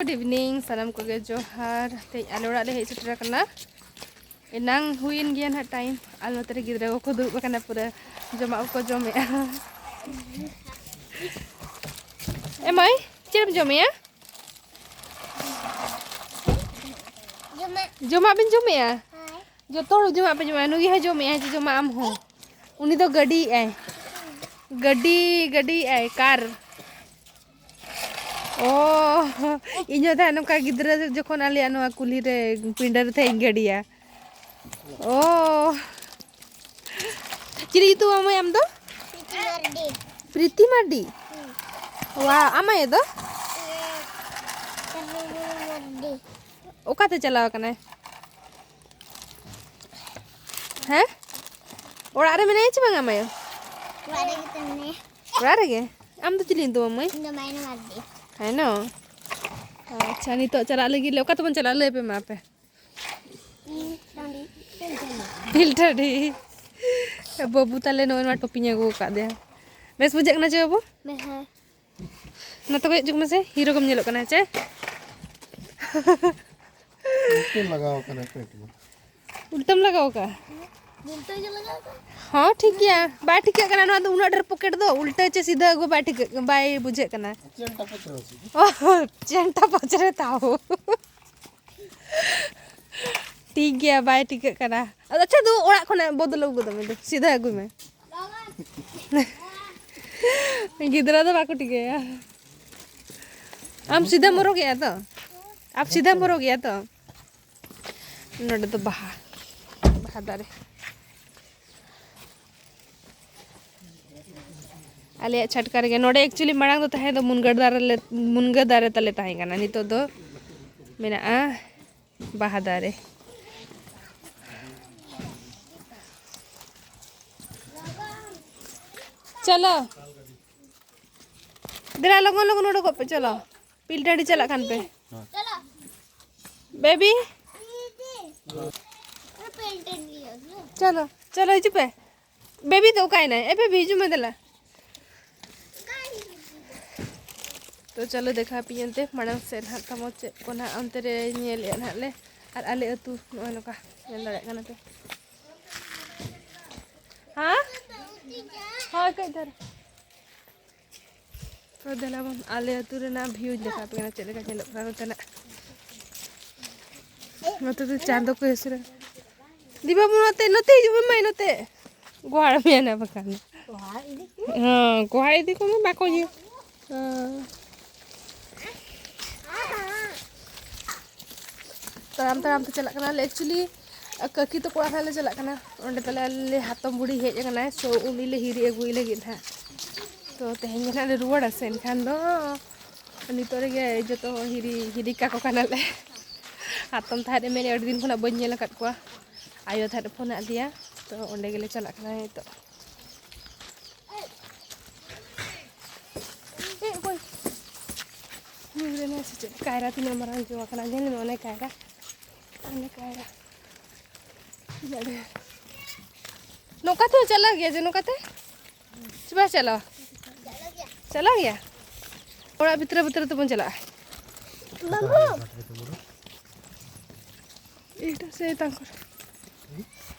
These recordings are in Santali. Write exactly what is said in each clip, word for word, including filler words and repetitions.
Good evening, ᱥᱟᱱᱟᱢ ᱠᱚᱜᱮ ᱡᱚᱦᱟᱨ᱾ ᱛᱮᱦᱮᱧ ᱟᱞᱮ ᱚᱲᱟᱜ ᱞᱮ ᱦᱮᱡ ᱥᱮᱴᱮᱨ ᱟᱠᱟᱱᱟ᱾ ᱮᱱᱟᱝ ᱦᱩᱭᱮᱱ ᱜᱮᱭᱟ ᱱᱟᱦᱟᱜ time᱾ ᱟᱨ ᱱᱚᱛᱮ ᱨᱮ ᱜᱤᱫᱽᱨᱟᱹ ᱠᱚᱠᱚ ᱫᱩᱲᱩᱵ ᱟᱠᱟᱱᱟ, ᱯᱩᱨᱟᱹ ᱡᱚᱢᱟᱜ ᱠᱚᱠᱚ ᱡᱚᱢᱮᱜᱼᱟ᱾ ᱮ ᱢᱟᱹᱭ, ᱪᱮᱫ ᱮᱢ ᱡᱚᱢᱮᱜᱼᱟ? ᱡᱚᱢᱟᱜ᱾ ᱡᱚᱢᱟᱜ ᱵᱤᱱ ᱡᱚᱢᱮᱜᱼᱟ? ᱦᱳᱭ᱾ ᱡᱚᱛᱚ ᱦᱚᱲ ᱡᱚᱢᱟᱜ ᱯᱮ ᱡᱚᱢᱟ, ᱱᱩᱭ ᱦᱚᱸ ᱡᱚᱢᱮᱜᱼᱟᱭ, ᱡᱚᱢᱟᱜ ᱟᱢ ᱦᱚᱸ᱾ ᱩᱱᱤ ᱫᱚ ᱜᱟᱹᱰᱤᱭᱮᱜᱼᱟᱭ, ᱜᱟᱹᱰᱤ, ᱜᱟᱹᱰᱤᱭᱮᱜᱼᱟᱭ, car᱾ ᱚ, ᱤᱧ ᱦᱚᱸ ᱛᱟᱦᱮᱸ ᱱᱚᱝᱠᱟ ᱜᱤᱫᱽᱨᱟᱹ ᱡᱚᱠᱷᱚᱱ ᱟᱞᱮᱭᱟᱜ ᱱᱚᱣᱟ ᱠᱩᱞᱦᱤ ᱨᱮ ᱯᱤᱸᱰᱟᱹ ᱨᱮ ᱛᱟᱦᱮᱸ ᱤᱧ ᱜᱟᱹᱰᱤᱭᱟ᱾ ᱚ, ᱪᱤᱞᱤ ᱧᱩᱛᱩᱢ ᱟᱢ ᱟᱢ ᱫᱚ? ᱯᱨᱤᱛᱤ ᱢᱟᱨᱰᱤ᱾ ᱯᱨᱤᱛᱤ ᱢᱟᱨᱰᱤ? ᱦᱩᱸ᱾ ᱣᱟ, ᱟᱢ ᱟᱭᱳ ᱫᱚ? ᱦᱩᱸ, ᱠᱟᱹᱢᱤ ᱢᱟᱨᱰᱤ᱾ ᱚᱠᱟᱛᱮ ᱪᱟᱞᱟᱣ ᱟᱠᱟᱱᱟᱭ? ᱦᱮᱸ? ᱚᱲᱟᱜ ᱨᱮ ᱢᱮᱱᱟᱭᱟ ᱪᱮ ᱵᱟᱝ ᱟᱢ ᱟᱭᱳ? ᱚᱲᱟᱜ ᱨᱮᱜᱮ ᱛᱚ ᱢᱮᱱᱟᱭᱟ᱾ ᱚᱲᱟᱜ ᱨᱮᱜᱮ? ᱟᱢ ᱫᱚ ᱪᱤᱞᱤ ᱧᱩᱛᱩᱢ ᱟᱢ ᱢᱟᱹᱭ? ᱤᱧ ᱫᱚ ᱢᱟᱭᱱᱟ ᱢᱟᱨᱰᱤ᱾ ᱦᱮᱸ ᱱᱚ? ᱟᱪᱪᱷᱟ, ᱱᱤᱛᱚᱜ ᱪᱟᱞᱟᱜ ᱞᱟᱹᱜᱤᱫ ᱞᱮ, ᱚᱠᱟ ᱛᱮᱵᱚᱱ ᱪᱟᱞᱟᱜᱼᱟ ᱞᱟᱹᱭ ᱯᱮ ᱢᱟ ᱟᱯᱮ? ᱯᱤᱞ ᱴᱟᱺᱰᱤ᱾ ᱯᱤᱞ ᱴᱟᱺᱰᱤ᱾ ᱵᱟᱹᱵᱩ ᱛᱟᱞᱮ ᱱᱚᱜᱼᱚᱭ ᱱᱚᱣᱟ ᱴᱚᱯᱤᱧ ᱟᱹᱜᱩ ᱟᱠᱟᱫᱮᱭᱟ᱾ ᱵᱮᱥ ᱵᱩᱡᱷᱟᱹᱜ ᱠᱟᱱᱟ ᱪᱮ ᱵᱟᱹᱵᱩ? ᱦᱮᱸ᱾ ᱱᱚᱛᱮ ᱠᱚᱭᱚᱜ ᱡᱩᱜ ᱢᱮᱥᱮ, hero ᱜᱮᱢ ᱧᱮᱞᱚᱜ ᱠᱟᱱᱟ ᱪᱮ? ᱩᱞᱴᱟᱹ ᱞᱟᱜᱟᱣ ᱠᱟᱱᱟ ᱯᱮᱱᱴ ᱢᱟ᱾ ᱩᱞᱴᱟᱹᱢ ᱞᱟᱜᱟᱣ ᱠᱟᱜᱼᱟ? ᱩᱞᱴᱟᱹ ᱜᱮ ᱞᱟᱜᱟᱣ ᱠᱟᱜᱼᱟ᱾ ᱦᱚᱸ, ᱴᱷᱤᱠ ᱜᱮᱭᱟ᱾ ᱵᱟᱭ ᱴᱷᱤᱠᱟᱹᱜ ᱠᱟᱱᱟ, ᱱᱚᱣᱟ ᱫᱚ ᱩᱱᱟᱹᱜ ᱰᱷᱮᱨ pocket ᱫᱚ᱾ ᱩᱞᱴᱟᱹ ᱪᱮ ᱥᱤᱫᱷᱟᱹ ᱟᱹᱜᱩ ᱵᱟᱭ ᱴᱷᱤᱠᱟᱹᱜ, ᱵᱟᱭ ᱵᱩᱡᱷᱟᱹᱜ ᱠᱟᱱᱟ᱾ ᱪᱮᱱᱴᱟ ᱯᱚᱪᱨᱚ ᱥᱤ᱾ ᱚ, ᱪᱮᱱᱴᱟ ᱯᱚᱪᱨᱮ ᱛᱟᱣ᱾ ᱴᱷᱤᱠ ᱜᱮᱭᱟ, ᱵᱟᱭ ᱴᱷᱤᱠᱟᱹᱜ ᱠᱟᱱᱟ᱾ ᱟᱪᱪᱷᱟ, ᱫᱩ, ᱚᱲᱟᱜ ᱠᱷᱚᱱᱟᱜ ᱵᱚᱫᱚᱞ ᱟᱹᱜᱩ ᱠᱟᱛᱟᱢ ᱫᱚ, ᱥᱤᱫᱷᱟᱹ ᱟᱹᱜᱩᱭ ᱢᱮ᱾ ᱜᱤᱫᱽᱨᱟᱹ ᱫᱚ ᱵᱟᱠᱚ ᱴᱷᱤᱠᱟᱹᱭᱟ᱾ ᱟᱢ ᱥᱤᱫᱷᱟᱹᱢ ᱦᱚᱨᱚᱜᱮᱜᱼᱟ ᱛᱚ? ᱟᱢ ᱥᱤᱫᱷᱟᱹᱢ ᱦᱚᱨᱚᱜᱮᱜᱼᱟ ᱛᱚ? ᱱᱚᱰᱮ ᱫᱚ ᱵᱟᱦᱟ, ᱵᱟᱦᱟ ᱫᱟᱨᱮ᱾ ᱟᱞᱮᱭᱟᱜ ᱪᱷᱟᱴᱠᱟ ᱨᱮᱜᱮ᱾ ᱱᱚᱰᱮ actually ᱢᱟᱲᱟᱝ ᱫᱚ ᱛᱟᱦᱮᱸ ᱫᱚ ᱢᱩᱱᱜᱟᱹ ᱫᱟᱨᱮ ᱞᱮ, ᱢᱩᱱᱜᱟᱹ ᱫᱟᱨᱮ ᱛᱟᱞᱮ ᱛᱟᱦᱮᱸ ᱠᱟᱱᱟ, ᱱᱤᱛᱚᱜ ᱫᱚ ᱢᱮᱱᱟᱜᱼᱟ ᱵᱟᱦᱟ ᱫᱟᱨᱮ᱾ ᱪᱚᱞᱚ᱾ ᱫᱮᱞᱟ, ᱞᱚᱜᱚᱱ ᱞᱚᱜᱚᱱ ᱩᱰᱩᱠᱚᱜ ᱯᱮ, ᱪᱚᱞᱚ᱾ ᱯᱤᱞ ᱴᱟᱺᱰᱤ ᱪᱟᱞᱟᱜ ᱠᱷᱟᱱ ᱯᱮ᱾ ᱵᱮᱵᱤ᱾ ᱪᱚᱞᱚ, ᱪᱚᱞᱚ, ᱦᱤᱡᱩᱜ ᱯᱮ᱾ ᱵᱮᱵᱤ ᱫᱚ ᱚᱠᱟᱭᱮᱱᱟᱭ? ᱮ, ᱵᱮᱵᱤ, ᱦᱤᱡᱩᱜ ᱢᱮ ᱫᱮᱞᱟ᱾ ᱛᱚ ᱪᱚᱞᱚ ᱫᱮᱠᱷᱟᱣ ᱯᱤᱧ ᱚᱱᱛᱮ ᱢᱟᱲᱟᱝ ᱥᱮᱫ ᱱᱟᱦᱟᱜ ᱛᱟᱢᱚ ᱪᱮᱫ ᱠᱚ ᱱᱟᱦᱟᱜ ᱚᱱᱛᱮ ᱨᱮ ᱧᱮᱞᱮᱫᱼᱟ ᱱᱟᱦᱟᱜ ᱞᱮ᱾ ᱟᱨ ᱟᱞᱮ ᱟᱹᱛᱩ ᱱᱚᱜᱼᱚᱭ ᱱᱚᱝᱠᱟ ᱧᱮᱞ ᱫᱟᱲᱮᱭᱟᱜ ᱠᱟᱱᱟ ᱯᱮ᱾ ᱦᱮᱸ? ᱦᱳᱭ, ᱠᱟᱹᱡ ᱫᱷᱟᱨᱟ᱾ ᱛᱚ ᱫᱮᱞᱟ ᱵᱚᱱ ᱟᱞᱮ ᱟᱹᱛᱩ ᱨᱮᱱᱟᱜ ᱵᱷᱤᱭᱩᱧ ᱫᱮᱠᱷᱟᱣ ᱟᱯᱮ ᱠᱟᱱᱟ, ᱪᱮᱫ ᱞᱮᱠᱟ ᱧᱮᱞᱚᱜ ᱠᱟᱱᱟ ᱱᱚᱛᱮᱱᱟᱜ᱾ ᱱᱚᱛᱮ ᱫᱚ ᱪᱟᱸᱫᱚ ᱠᱚ ᱦᱟᱹᱥᱩᱨᱟ᱾ ᱫᱤ ᱵᱟᱹᱵᱩ, ᱱᱚᱛᱮ, ᱱᱚᱛᱮ ᱦᱤᱡᱩᱜ ᱢᱮ ᱢᱟᱹᱭ, ᱱᱚᱛᱮ᱾ ᱜᱚᱦᱟᱲ ᱢᱮᱭᱟ ᱱᱟ ᱵᱟᱠᱷᱟᱱ᱾ ᱦᱮᱸ, ᱜᱚᱦᱟᱲ ᱤᱫᱤ ᱠᱚᱢᱮ, ᱵᱟᱠᱚ ᱤᱭᱟᱹ᱾ ᱦᱮᱸ᱾ ᱛᱟᱲᱟᱢ ᱛᱟᱲᱟᱢ ᱛᱮ ᱪᱟᱞᱟᱜ ᱠᱟᱱᱟᱞᱮ᱾ Actually, ᱠᱟᱹᱠᱤ ᱛᱟᱠᱚ ᱚᱲᱟᱜ ᱱᱟᱦᱟᱜ ᱞᱮ ᱪᱟᱞᱟᱜ ᱠᱟᱱᱟ᱾ ᱚᱸᱰᱮ ᱛᱟᱞᱮ ᱟᱞᱮ ᱦᱟᱛᱚᱢ ᱵᱩᱲᱦᱤ ᱦᱮᱡ ᱟᱠᱟᱱᱟᱭ, so ᱩᱱᱤ ᱞᱮ ᱦᱤᱨᱤ ᱟᱹᱜᱩᱭ ᱞᱟᱹᱜᱤᱫ ᱱᱟᱦᱟᱜ᱾ ᱛᱚ ᱛᱮᱦᱮᱧ ᱜᱮ ᱱᱟᱦᱟᱜ ᱞᱮ ᱨᱩᱣᱟᱹᱲᱟ ᱥᱮ, ᱮᱱᱠᱷᱟᱱ ᱫᱚ ᱱᱤᱛᱚᱜ ᱨᱮᱜᱮ ᱡᱚᱛᱚ ᱦᱚᱲ ᱦᱤᱨᱤ, ᱦᱤᱨᱤ ᱠᱟᱠᱚ ᱠᱟᱱᱟᱞᱮ᱾ ᱦᱟᱛᱚᱢ ᱛᱟᱦᱮᱸᱫ ᱮ ᱢᱮᱱᱮᱫ, "ᱟᱹᱰᱤ ᱫᱤᱱ ᱠᱷᱚᱱᱟᱜ ᱵᱟᱹᱧ ᱧᱮᱞ ᱟᱠᱟᱫ ᱠᱚᱣᱟ᱾" ᱟᱭᱳ ᱛᱟᱦᱮᱸᱫ ᱮ ᱯᱷᱳᱱ ᱟᱫᱮᱭᱟ, ᱛᱚ ᱚᱸᱰᱮ ᱜᱮᱞᱮ ᱪᱟᱞᱟᱜ ᱠᱟᱱᱟ ᱱᱤᱛᱚᱜ᱾ ᱮ ᱚᱠᱚᱭ? ᱧᱩᱨ ᱮᱱᱟᱭ ᱥᱮ ᱪᱮᱫ? ᱠᱟᱭᱨᱟ ᱛᱤᱱᱟᱹᱜ ᱢᱟᱨᱟᱝ ᱡᱚ ᱟᱠᱟᱱᱟ, ᱧᱮᱞ ᱢᱮ ᱚᱱᱮ ᱠᱟᱭᱨᱟ᱾ ᱚᱱᱮ ᱠᱟᱭᱨᱟ᱾ ᱛᱤᱱᱟᱹᱜ ᱰᱷᱮᱨ᱾ ᱱᱚᱝᱠᱟ ᱛᱮᱦᱚᱸ ᱪᱟᱞᱟᱜ ᱜᱮᱭᱟ ᱡᱮ ᱱᱚᱝᱠᱟ ᱛᱮ? ᱥᱮ ᱵᱟᱭ ᱪᱟᱞᱟᱜᱼᱟ? ᱪᱟᱞᱟᱜ ᱜᱮᱭᱟ? ᱚᱲᱟᱜ ᱵᱷᱤᱛᱨᱤ ᱵᱷᱤᱛᱨᱤ ᱛᱮᱵᱚᱱ ᱪᱟᱞᱟᱜᱼᱟ᱾ ᱵᱟᱹᱵᱩ᱾ ᱮᱴᱟᱜ ᱥᱮᱫ ᱛᱟᱝ ᱠᱚᱨᱮ᱾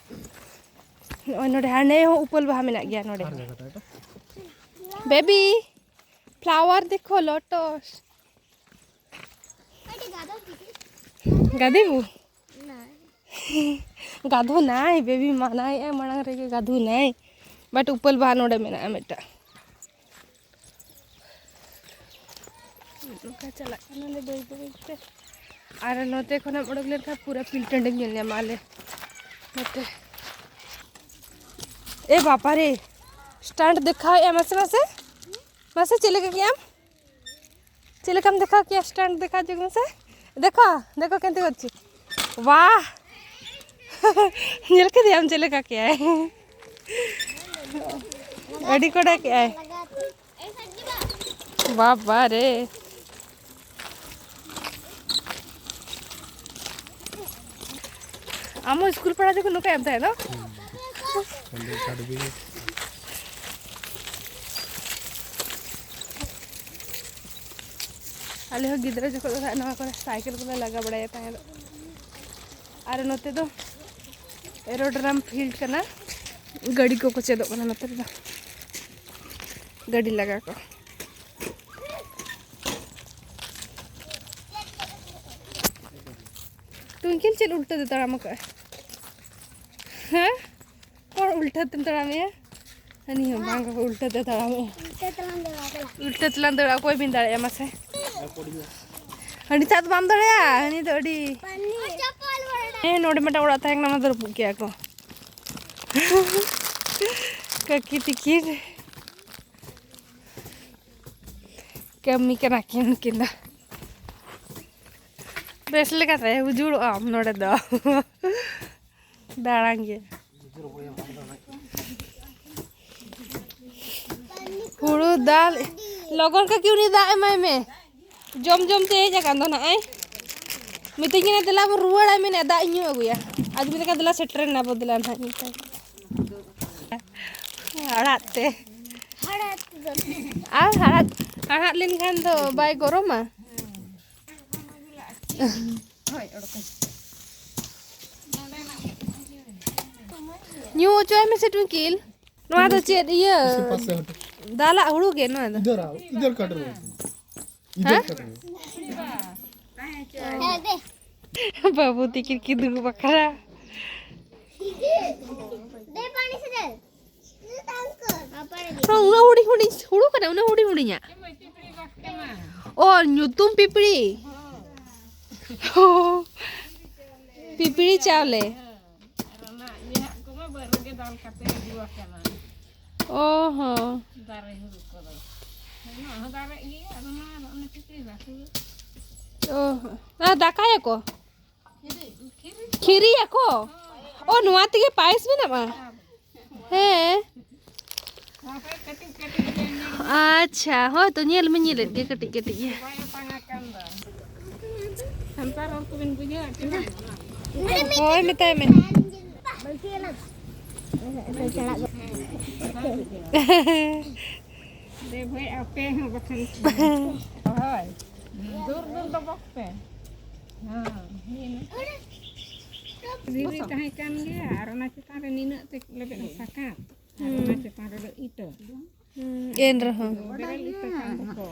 ᱱᱚᱜᱼᱚᱭ ᱱᱚᱰᱮ ᱦᱟᱱᱮ ᱦᱚᱸ ᱩᱯᱟᱹᱞ ᱵᱟᱦᱟ ᱢᱮᱱᱟᱜ ᱜᱮᱭᱟ ᱱᱚᱰᱮ᱾ Baby, flower ᱫᱮᱠᱷᱳ, lotus᱾ ᱜᱟᱫᱮ ᱵᱩ? ᱜᱟᱫᱷᱚ ᱱᱟᱭ, ᱵᱮᱵᱤ ᱢᱟᱱᱟᱭᱮᱫᱼᱟᱭ ᱢᱟᱲᱟᱝ ᱨᱮᱜᱮ ᱜᱟᱫᱷᱚ ᱱᱟᱭ, but ᱩᱯᱟᱹᱞ ᱵᱟᱦᱟ ᱱᱚᱰᱮ ᱢᱮᱱᱟᱜᱼᱟ ᱢᱤᱫᱴᱟᱝ᱾ ᱱᱚᱝᱠᱟ ᱪᱟᱞᱟᱜ ᱠᱟᱱᱟᱞᱮ ᱵᱟᱹᱭ ᱵᱟᱹᱭ ᱛᱮ᱾ ᱟᱨ ᱱᱚᱛᱮ ᱠᱷᱚᱱᱮᱢ ᱚᱰᱚᱠ ᱞᱮᱱᱠᱷᱟᱱ ᱯᱩᱨᱟᱹ field ᱴᱟᱺᱰᱤᱢ ᱧᱮᱞ ᱧᱟᱢᱟ ᱟᱞᱮ ᱱᱚᱛᱮ᱾ ᱮ ᱵᱟᱵᱟ ᱨᱮ, stand ᱫᱮᱠᱷᱟᱣᱮᱫᱼᱟ, ᱢᱟᱥᱮ, ᱢᱟᱥᱮ, ᱢᱟᱥᱮ, ᱪᱮᱫ ᱞᱮᱠᱟ ᱠᱮᱜᱼᱟᱢ? ᱪᱮᱫ ᱞᱮᱠᱟᱢ ᱫᱮᱠᱷᱟᱣ ᱠᱮᱜᱼᱟ? Stand ᱫᱮᱠᱷᱟᱣ ᱦᱚᱪᱚ ᱢᱮᱥᱮ᱾ ᱫᱮᱠᱷᱟᱣ, ᱫᱮᱠᱷᱟᱣ, ᱠᱮᱱᱛᱤ ᱠᱚᱨᱪᱤ᱾ ᱵᱟᱦ! ᱧᱮᱞ ᱠᱮᱫᱮᱭᱟᱢ ᱪᱮᱫ ᱞᱮᱠᱟ ᱠᱮᱜᱼᱟᱭ? ᱟᱹᱰᱤ ᱠᱚᱰᱟ ᱠᱮᱜᱼᱟᱭ᱾ ᱵᱟᱵᱟ ᱨᱮ᱾ ᱟᱢ ᱦᱚᱸ ᱥᱠᱩᱞ ᱯᱟᱲᱦᱟᱣ ᱡᱚᱠᱷᱚᱱ ᱱᱚᱝᱠᱟᱭ ᱮᱢ ᱛᱟᱦᱮᱸ ᱫᱚ? ᱦᱩᱸ᱾ ᱥᱟᱱᱰᱮ ᱥᱟᱨᱴᱤᱯᱷᱤᱠᱮᱴ᱾ ᱟᱞᱮ ᱦᱚᱸ ᱜᱤᱫᱽᱨᱟᱹ ᱡᱚᱠᱷᱚᱱ ᱫᱚ ᱱᱟᱦᱟᱜ ᱱᱚᱣᱟ ᱠᱚᱨᱮ ᱥᱟᱭᱠᱮᱞ ᱠᱚᱞᱮ ᱞᱟᱜᱟ ᱵᱟᱲᱟᱭᱟ ᱛᱟᱦᱮᱸᱫ᱾ ᱟᱨ ᱱᱚᱛᱮ ᱫᱚ aerodrome field ᱠᱟᱱᱟ, ᱜᱟᱹᱰᱤ ᱠᱚᱠᱚ ᱪᱮᱫᱚᱜ ᱠᱟᱱᱟ ᱱᱚᱛᱮ ᱨᱮᱫᱚ, ᱜᱟᱹᱰᱤ ᱞᱟᱜᱟ ᱠᱚ᱾ ᱴᱩᱝᱠᱤᱞ ᱪᱮᱫ ᱩᱞᱴᱟᱹ ᱛᱮ ᱛᱟᱲᱟᱢ ᱟᱠᱟᱫᱼᱟ? ᱦᱮᱸ? ᱦᱚᱲ ᱩᱞᱴᱟᱹ ᱛᱮᱢ ᱛᱟᱲᱟᱢᱮᱜᱼᱟ? ᱦᱟᱹᱱᱤ ᱦᱚᱸ ᱵᱟᱝ ᱩᱞᱴᱟᱹ ᱛᱮ ᱛᱟᱲᱟᱢᱮᱜᱼᱟ᱾ ᱩᱞᱴᱟᱹ ᱛᱮᱞᱟᱝ ᱫᱟᱹᱲᱟ, ᱪᱟᱞᱟᱜ᱾ ᱩᱞᱴᱟᱹ ᱛᱮᱞᱟᱝ ᱫᱟᱹᱲᱟ, ᱚᱠᱚᱭ ᱵᱤᱱ ᱫᱟᱲᱮᱭᱟᱜᱼᱟ ᱢᱟᱥᱮ? ᱦᱟᱹᱱᱤ ᱥᱟᱜ ᱫᱚ ᱵᱟᱢ ᱫᱟᱲᱮᱭᱟᱜᱼᱟ, ᱦᱟᱹᱱᱤ ᱫᱚ ᱟᱹᱰᱤ᱾ ᱦᱮᱸ, ᱱᱚᱰᱮ ᱢᱤᱫᱴᱟᱝ ᱚᱲᱟᱜ ᱛᱟᱦᱮᱸ ᱠᱟᱱᱟ, ᱚᱱᱟ ᱫᱚ ᱨᱟᱹᱯᱩᱫ ᱠᱮᱜᱼᱟ ᱠᱚ᱾ ᱠᱟᱹᱠᱤ ᱛᱤᱠᱤᱱ ᱠᱟᱹᱢᱤ ᱠᱟᱱᱟ ᱠᱤᱱ ᱩᱱᱠᱤᱱ ᱫᱚ᱾ ᱵᱮᱥ ᱞᱮᱠᱟᱛᱮ ᱩᱡᱩᱲᱚᱜ ᱟᱢ ᱱᱚᱰᱮ ᱫᱚ᱾ ᱫᱟᱬᱟᱱ ᱜᱮ᱾ ᱦᱩᱲᱩ ᱫᱟᱞ᱾ ᱞᱚᱜᱚᱱ ᱠᱟᱹᱠᱤ, ᱩᱱᱤ ᱫᱟᱜ ᱮᱢᱟᱭ ᱢᱮ᱾ ᱡᱚᱢ ᱡᱚᱢ ᱛᱮ ᱦᱮᱡ ᱟᱠᱟᱱ ᱫᱚ ᱱᱟᱜᱼᱟᱭ᱾ ᱢᱤᱛᱟᱹᱧ ᱠᱟᱱᱟ, "ᱫᱮᱞᱟ ᱵᱚᱱ ᱨᱩᱣᱟᱹᱲᱟ", ᱢᱮᱱᱮᱫ, "ᱫᱟᱜ ᱤᱧ ᱧᱩ ᱟᱹᱜᱩᱭᱟ᱾" ᱟᱫᱚ ᱢᱮᱱ ᱠᱟᱱᱟ, "ᱫᱮᱞᱟ ᱥᱮᱴᱮᱨ ᱮᱱᱟ ᱵᱚ, ᱫᱮᱞᱟ ᱱᱟᱦᱟᱜ ᱧᱩ ᱛᱟᱭ᱾" ᱦᱟᱲᱦᱟᱫ ᱛᱮ᱾ ᱟᱨ ᱦᱟᱲᱦᱟᱫ, ᱦᱟᱲᱦᱟᱫ ᱞᱮᱱᱠᱷᱟᱱ ᱫᱚ ᱵᱟᱭ ᱜᱚᱨᱚᱢᱟ? ᱧᱩ ᱦᱚᱪᱚᱭ ᱢᱮᱥᱮ ᱴᱩᱝᱠᱤᱞ᱾ ᱱᱚᱣᱟ ᱫᱚ ᱪᱮᱫ ᱤᱭᱟᱹ? ᱫᱟᱞᱟᱜ ᱦᱩᱲᱩ ᱜᱮ ᱱᱚᱣᱟ ᱫᱚ? इधर आओ, इधर कट रहे हो तुम। इधर कट रहे हो। ᱵᱟᱹᱵᱩ ᱛᱤᱠᱤᱱ ᱠᱤᱫᱩᱵ ᱵᱟᱠᱷᱨᱟ᱾ ᱩᱱᱟᱹᱜ ᱦᱩᱰᱤᱧ ᱦᱩᱰᱤᱧ ᱦᱩᱲᱩ ᱠᱟᱱᱟ, ᱩᱱᱟᱹᱜ ᱦᱩᱰᱤᱧ ᱦᱩᱰᱤᱧᱟᱜ᱾ ᱚ, ᱧᱩᱛᱩᱢ ᱯᱤᱯᱲᱤ᱾ ᱚ, ᱯᱤᱯᱲᱤ ᱪᱟᱣᱞᱮ᱾ ᱟᱨ ᱚᱱᱟ ᱤᱭᱟᱹ ᱦᱟᱸᱜ ᱠᱚᱢᱟ ᱵᱟᱹᱨᱩ ᱜᱮ ᱫᱟᱞ ᱠᱟᱛᱮ ᱟᱹᱜᱩ ᱟᱠᱟᱱᱟ᱾ ᱚ ᱦᱚᱸ᱾ ᱫᱟᱨᱮ ᱦᱩᱲᱩ ᱠᱚᱫᱚ᱾ ᱱᱚᱣᱟ ᱦᱚᱸ ᱫᱟᱨᱮᱜ ᱜᱮᱭᱟ, ᱟᱫᱚ ᱱᱚᱣᱟ ᱫᱚ ᱚᱱᱮ ᱪᱤᱠᱟᱹᱭ ᱵᱟᱠᱚ᱾ ᱚ ᱦᱚᱸ᱾ ᱟᱨ ᱫᱟᱠᱟᱭᱟᱠᱚ? ᱠᱷᱤᱨᱤᱭᱟᱠᱚ? ᱚ, ᱱᱚᱣᱟ ᱛᱮᱜᱮ ᱯᱟᱭᱮᱥ ᱵᱮᱱᱟᱜᱼᱟ? ᱦᱮᱸ᱾ ᱟᱪᱪᱷᱟ, ᱦᱳᱭ ᱛᱚ, ᱧᱮᱞ ᱢᱮ, ᱧᱮᱞᱮᱫ ᱜᱮ ᱠᱟᱹᱴᱤᱡ ᱠᱟᱹᱴᱤᱡ ᱜᱮ᱾ ᱥᱟᱱᱛᱟᱲ ᱦᱚᱲ ᱠᱚᱵᱤᱱ ᱵᱩᱡᱷᱟᱹᱣ ᱦᱚᱪᱚ᱾ ᱦᱳᱭ, ᱢᱮᱛᱟᱭ ᱢᱮ᱾ ᱫᱮ ᱵᱷᱟᱹᱭ, ᱟᱯᱮ ᱦᱚᱸ ᱵᱟᱠᱷᱟᱱ᱾ ᱦᱳᱭ᱾ ᱫᱩᱨ ᱫᱩᱨ ᱫᱚ ᱵᱚᱠ ᱯᱮ᱾ ᱦᱮᱸ, ᱦᱩᱭᱱᱟ᱾ ᱫᱷᱤᱨᱤ ᱛᱟᱦᱮᱸ ᱠᱟᱱ ᱜᱮᱭᱟ ᱟᱨ ᱚᱱᱟ ᱪᱮᱛᱟᱱ ᱨᱮ ᱱᱤᱱᱟᱹᱜ ᱛᱮ ᱞᱮᱵᱮᱫ ᱦᱟᱥᱟ ᱠᱟᱸᱛ᱾ ᱟᱨ ᱚᱱᱟ ᱪᱮᱛᱟᱱ ᱨᱮᱫᱚ ᱤᱴᱟᱹ᱾ ᱦᱩᱸ, ᱮᱱ ᱨᱮᱦᱚᱸ᱾ ᱵᱮᱨᱮᱞ ᱤᱴᱟᱹ ᱠᱟᱱ ᱫᱚᱠᱚ᱾